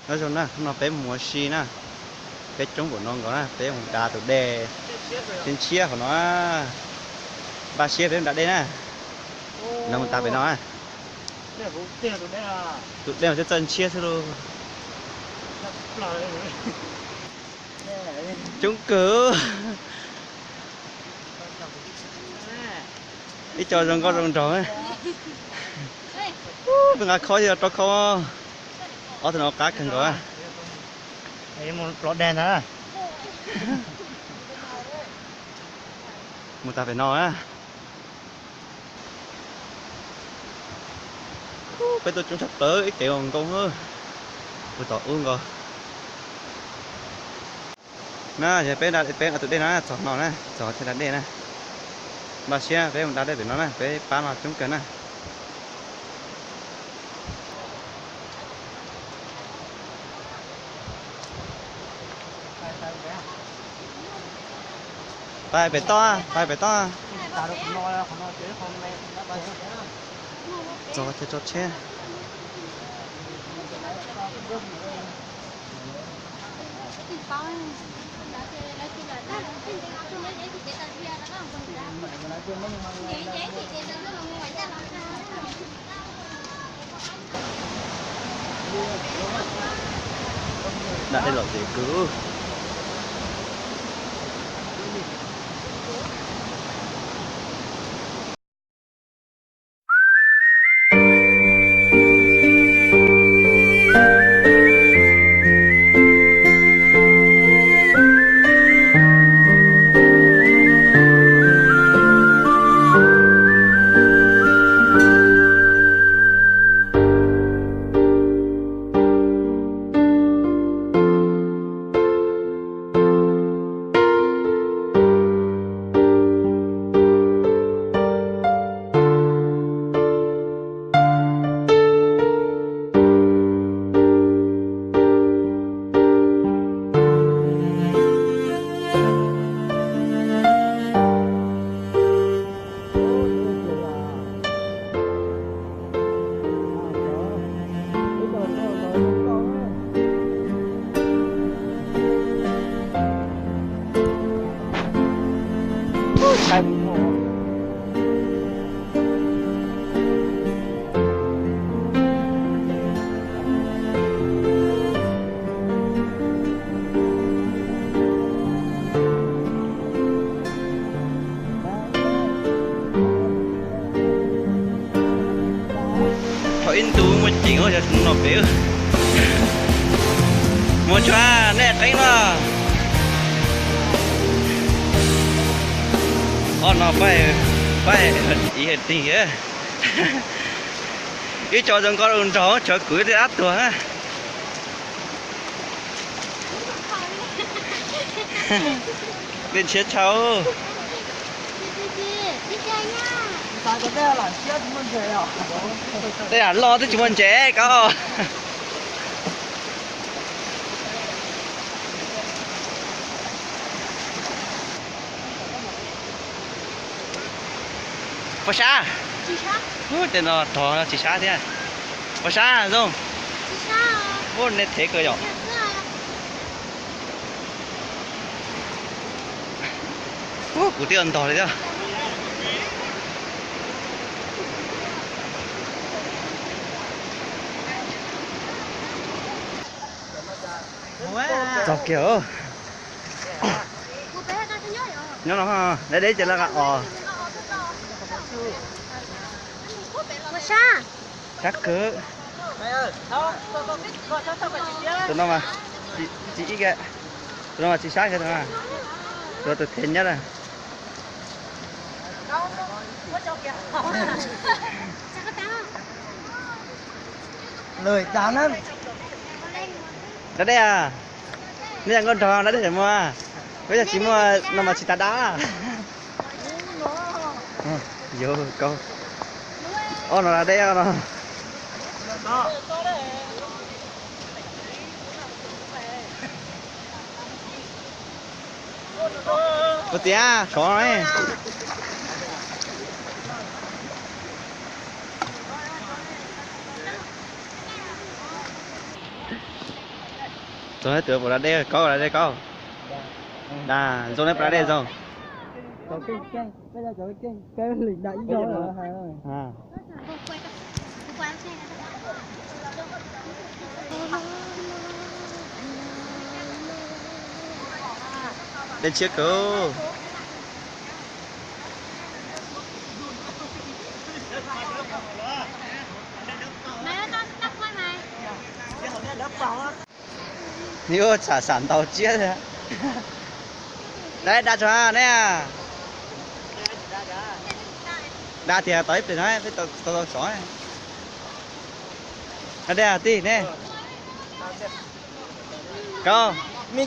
Nyob zoo na, hnub no peb mus ua si na, peb coob npaum no nkaus na, peb mus da tus dej tshiab tshiab hauv no, npaj siab peb mus da dej na. Lawv mus tas pem no, tus dej mas txawj tshiab xwb lauj. Coob kawg. Ib co zoo nkauj zoo nraug. Tus nqa khob yog rau khob, ob tug no qab kawg nkaus. Mus tas pem no. Peb tuaj coob tshaj plaws ib kev nkaus, puag tom ub nkaus. Na yog peb da, peb da tus dej no txog no na, txog thiaj da dej na. Npaj siab peb mus da dej pem no na, peb pab no coob kawg na. Pais pem toj, pais pem toj. Txog thiaj tso tsheb. Da dej lom zem kawg. Thaum ib ntus muaj ceem yog tus no pem. Muaj tshua nej qeeb no. Ob no pab, pab ib hais tig. Ib co zoo nkauj zoo nraug, tshuav kuv thiaj dab tuag. Dej ntshiab tshaj. Tej yam loj twb tsis muaj ntses koj. Puas sab? Tej no rog tsis sab thiab. Puas sab zoo? Ub, nej thev kawg yom. Ub, kuv twb ntog li thiab. Txog kiag. Nyob no, deb deb ces lawv os. Sab kawg. Tus no mas tsis ib, tus no mas tsis sab kiag tus no. Tus tus thev nyob na. Da dej a, nej yog nkauj nraug da dej muag, peb yog tsis muaj no mas tsis tas da. Yog kau, ob no da dej no. Puas tiav sov ne? Tuav da dej, Kaub da dej Kaub. Da, zoo ne, da dej zoo. Dej ntshiab kawg. Yuav tsam sam ntaus tsiab thiab. Da, da tso ne. Da tias tau ib pliag no peb tau tau sov. Da dej tij ne. Kaub,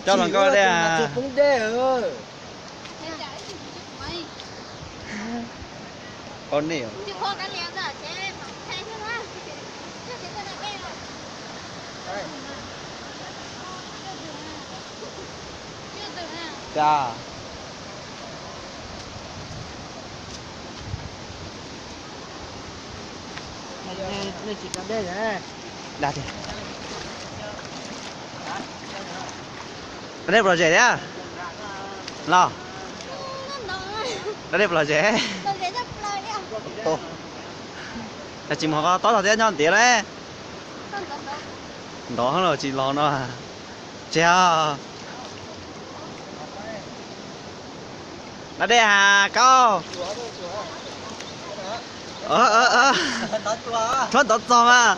cov hluas nkauj dej. Kaub nej. Cas da tias, da dej pom zem thiab los? Da dej pom zem. Tsis mus ho tob tog thiab nyob ntiav na. Ntov los tsis los no. Tsis, da dej has Kaub. Rov ntov txog mas.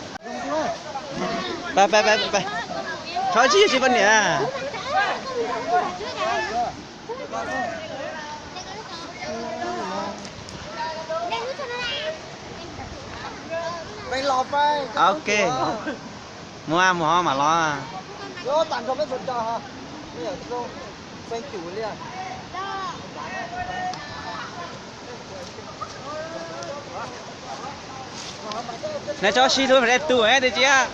Rov tsis yog tsis poj niam. Ok. Mus, mus ho mam los. Neb tsob sib hlub mas dej tu dej tsis.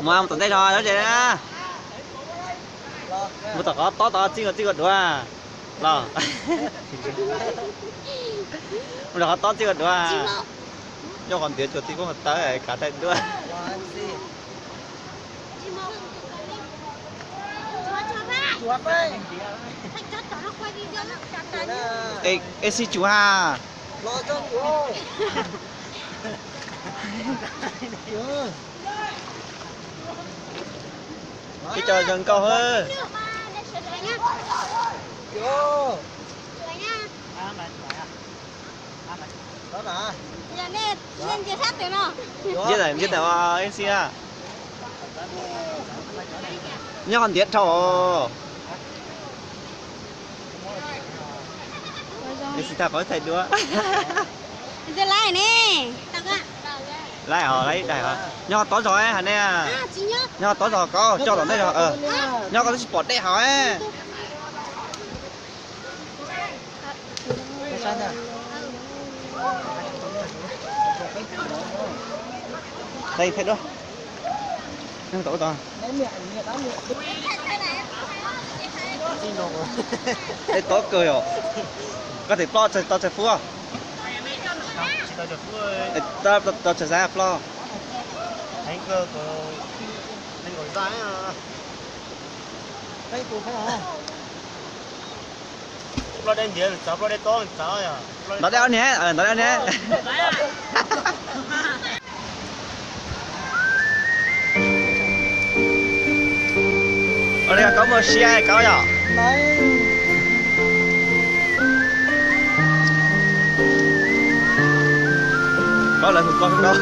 Mus, mus tom ntej zog, mus tom qhov tob tod txij ua txij ua duav los. Mus tom qhov tob txij ua duav. Nyob qhov ntiav tsuas txij koob hauv tawb kav thaij duab. Ej, ej, xib tsuv ha. Ib co zoo nkauj hab. Ntsia tawm, ntsia tawm ua ib xib a. Nyob qhov ntiav dhau. Ib xib tag qhov thaij duab. Laib os, laib daim os. Nyob qhov tob zog hab ne. Nyob qhov tob zog, Kaub, coj tom ntej zog. Nyob koj twb tsis pom dej hauv. Thaij duab. Thaij duab. Dej tob kawg yom. Koj them ploj tau tshais fub. Tau tshais xav ploj. Ntov dej ob niag, ntov dej ob niag. Ua li Kaub muaj siab Kaub yom. Kaub lawv hu Kaub Kaub.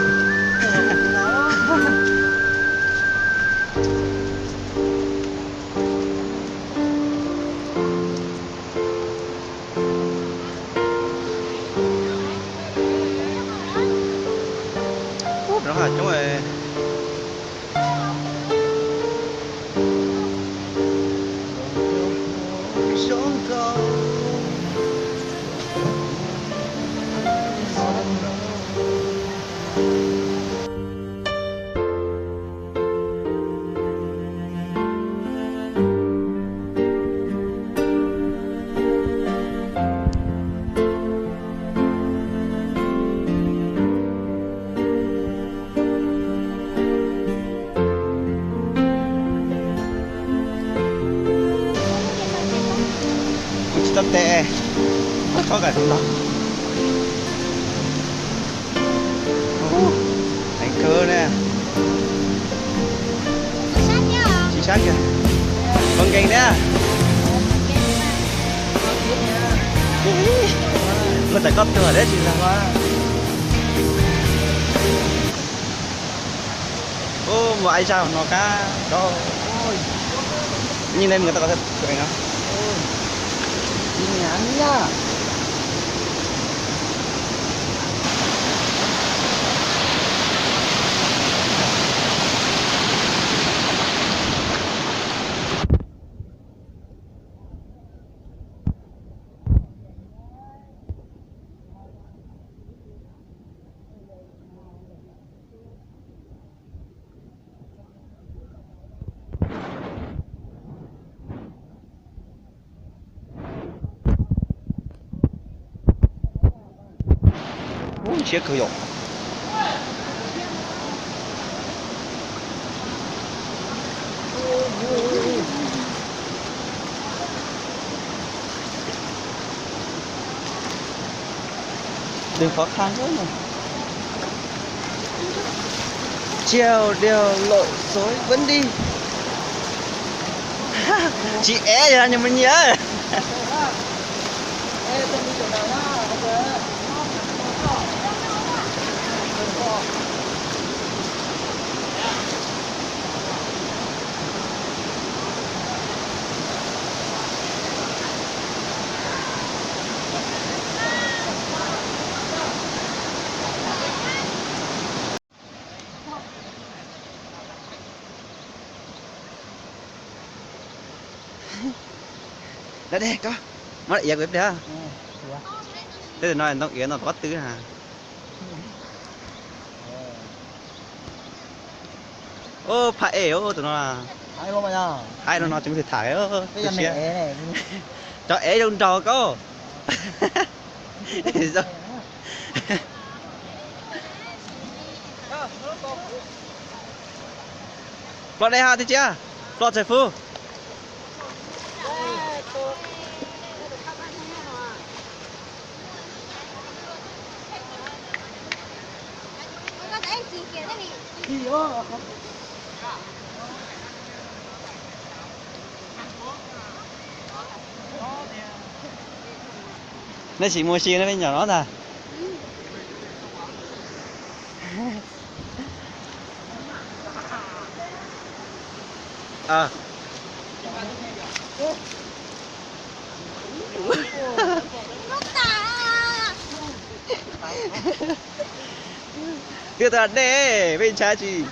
Ub, roob hav coob. Tes, txhob kam tus no. Heev kawg na. Tsis sab kiag. Koj nkees thiab. Koj txawm koj tuag thiab tsis los. Ub, muaj ib zaj no qab, nyiaj nej mus tau no. Ub, siab kawg yom. Đừng khó khăn thế này. Chiều đều lội suối vẫn đi. Tsis ev yog nws mus nyiam. Dab deg koj, muab iav kuv ib pliag. Tej tus no ntoo iav no pob twb na. Ub, phaj ej ub tus no. Haib no tseem tham tham. Cov ev zoo nraug koj. Ploj deb hab tib tsiab, ploj tsawg fub. Nej tsis mus si nej me nyuam no ntag. Twb tau dej peb ntshai tsis.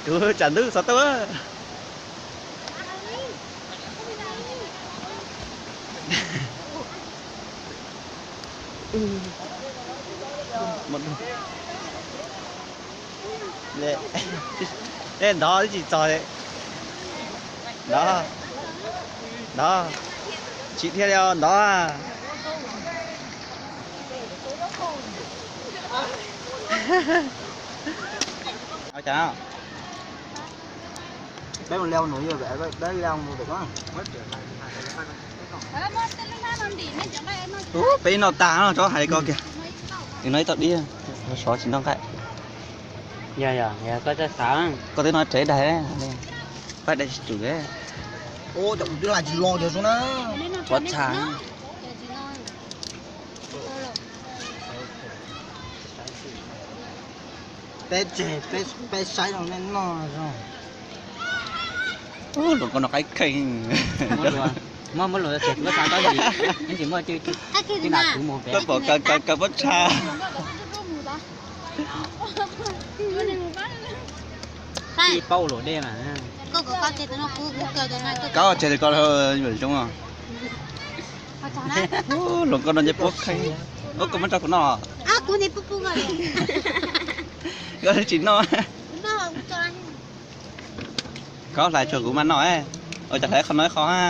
Kuv tsam ntub xov tooj. Ntov tsis txog li. Ntov, ntov, tsis dhia li os ntov. Peb mus leo nws, peb leo mus pem ko. Ub, peb noj tag no tso hais ko kiag. Nws no ib tog dib, sov tsis noj nqaij. Koj twb no tsev daig, pab daig tsis tsum. Ua cas kuv twb laij tsis los tiag xwb na. Pov tshaj. Peb tseg, peb saib los nej noj zoo. Luag koj no qaib kheej. Muab luag tseg tuab tshaj tod, tsis muaj cwj, tsis nram kuv mus pem. Koj pom kaw kaw pob tshaj. Ib paub luam dej mas. Koj tseg ko zoo. Luag koj no nce pob kheej. Koj muab rau kuv noj. Koj tsis noj. Koj hlais tsuag kuv mas noj. Ua cas hlais qhov no ib qho ha.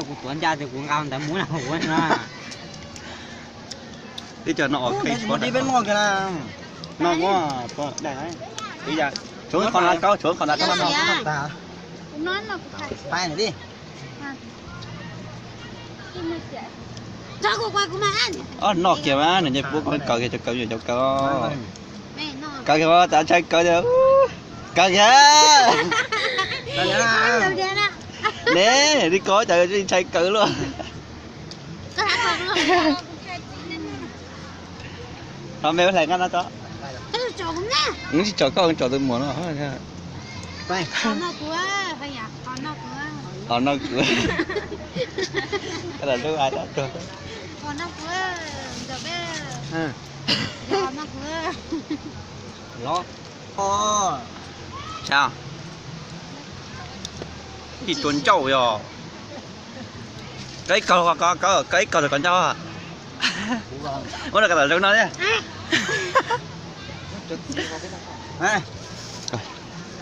Kuv tuav ncaj tias kuv nqa ntawd mus na ua no. Ib co no ua kheej pob dais. Noj muab daig ib yam. Tshuav qhov no koj, tshuav qhov no koj. Ob noj kiag mas nws nce puab kov kiag cov kawv, cov kawv. Kawv kiag mas tas ntshai kawv tiag. Kawv kiag. Ne, li kov cas ntshai kawv luaj. Qhov me hlais nqaj no tso. Tsis tsom koj, tsom tus muam no. Ho noj kuv. Koj lam lub ai dab tuag. Los. Ib tua ncauj yog. Koj ib kog, koj ib kog rau koj ncauj. Muab rau koj tom zoov no thiab.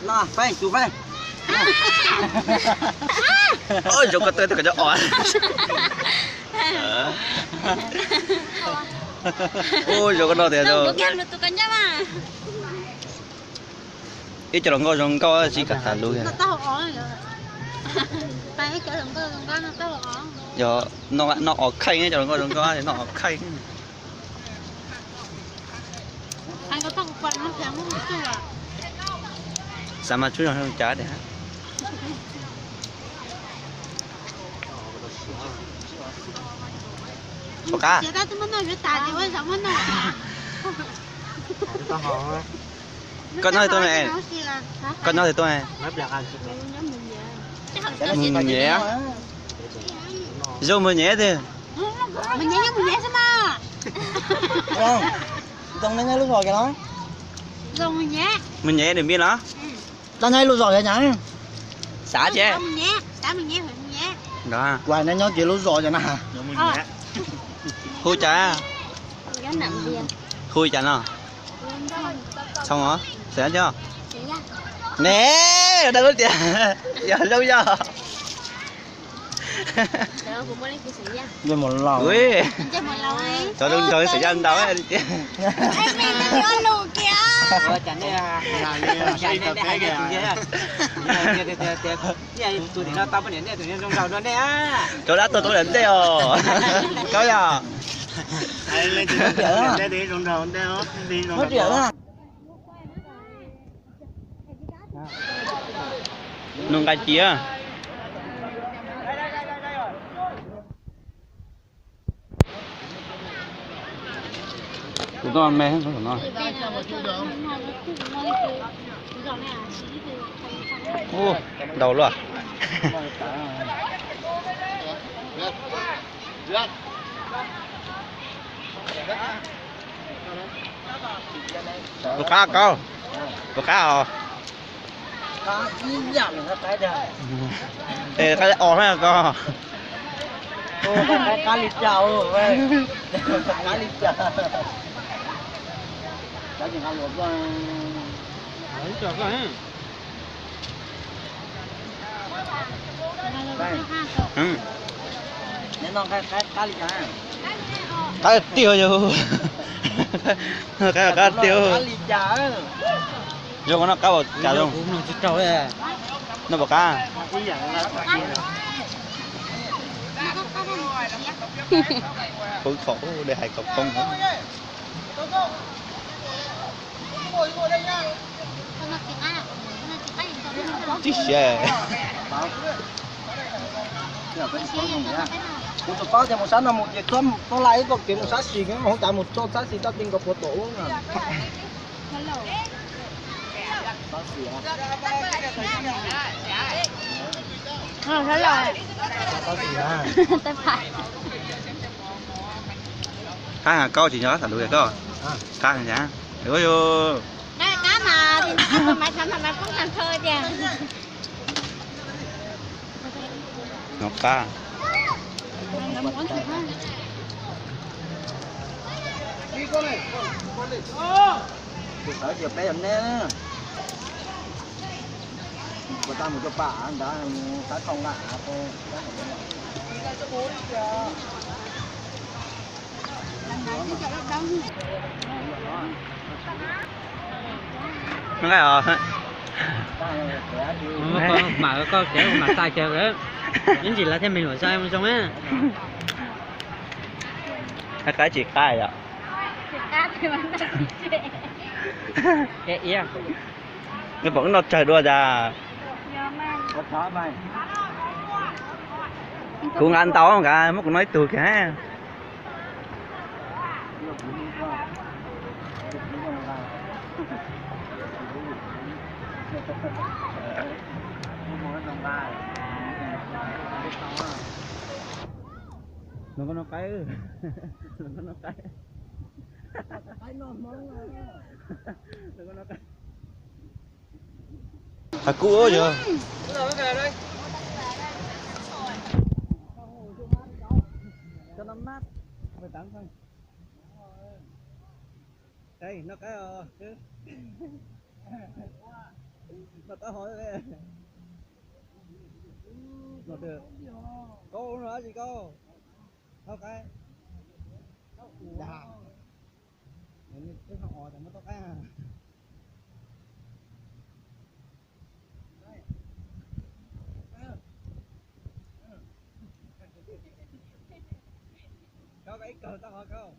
Zoov koj tw koj cov os. Ua zoo koj no tiag. Ib co hluas nkauj zoo nkauj tsis kam tas lus. Yog noj os khaij, cov hluas nkauj zoo nkauj noj os khaij. Xav mas tsuas yog zoo cas tiag. Puas qab? Koj nyob twg tuaj? Koj nyob twg tuaj? Mus Nyiam. Zoo Mus Nyiam twg? Mus Nyiam lub zos kiag los? Mus Nyiam nws npia los? Dab nyob ib lub zos kiag na. Xav ces. Kuv nyob kiag lub zos kiag na. Hu cas? Hu cas no? Txhoov os, xav cov. Ne, da lub tias yog Looj Yaj. Cov zoo nraug xav yaj ntau tias. Cov dab tuag tuaj ntej os. Koj yog. Nug nqaij cia. Kuv tuaj me no. Ntau luaj. Puas qab koj? Puas qab os? Es qab os na koj. Qab li cas? Qab li cas? Qab tiag yog. Qab tiag. Zoo no qab cas zoo? No puas qab? Pw khov de hais kom poob. Tib si. Kuv tus paub tias mus sab no mus ces txhob la ib txoj kev mus sab xis, hauv tas mus txog sab xis toj ti nkaus puas tom ub na. Qab heev koj tsis nco qab tham lus koj. Qab heev. No qab. Kuv sawv tias peb yog neb. Kuv tab mus rau pam av ntawd mus sab thooj nqa av. Nqaij os. Mas koj kev mas tas kiag, ib ntsis lawv thiaj me luam xyov zoo zoo na. Qab qab tsis qab yom. Nws pom wb noj tsawg dua tas. Kuv nqa ntau nqa, muab kuv noj ib tug kiag. Los koj noj qaib, los koj noj qaib, los koj noj qaib. Qab kub yog. Noj qaib os. Noj taub hau. Koj ua no dab tsi koj? Taub qaib. Twb ho os, muab taub qaib. Koj ib kaug taub hau koj.